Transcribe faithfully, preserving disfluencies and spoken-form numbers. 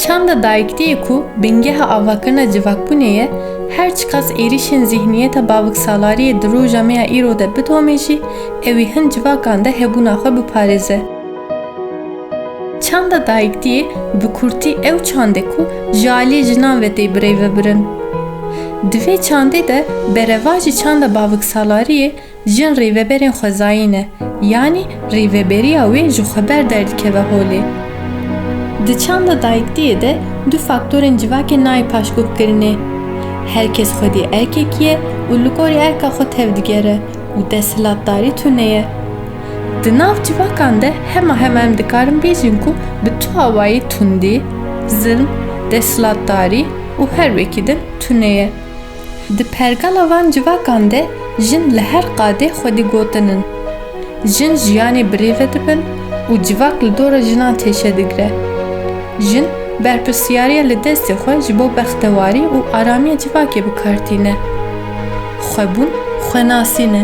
Çanda dayiktiyê ku bingeha avakirina civakbûnê ye, her çiqas êrîşên zîhniyeta baviksalariyê di roja me ya îro de bidome jî, ew ê hin civakan de hebûna xwe biparêze. Çanda dayiktiyê bi kurtî ew çand e ku ji aliyê jinan ve tê birêvebirin. Di vê çandê de berevajî çanda baviksalariyê jin rêveberên xwezayî ne, yanî rêveberiya wê ji xwe ber derdikeve holê. Di çanda dayiktiyê de du faktorên civakê nayê paşguhkirinê. Her kes xwedî erkekî ye û li gorî erka xwe tevdigere û desthilatdarî tune ye. Di nav civakan de hema hema em dikarin bêjin ku bi tu awayî tundî, zilm, desthilatdarî û her wekî din tune ye. Di pergala van civakan de jin li her qadê xwedî gotin in. Jin jiyanê birêve dibin û civak li dora jinan têşe digire. Jin berpirsiyariya li destê xwe ji bo bextewarî û aramiya civakê bi kar tîne. Xwebûn xwenasî ne.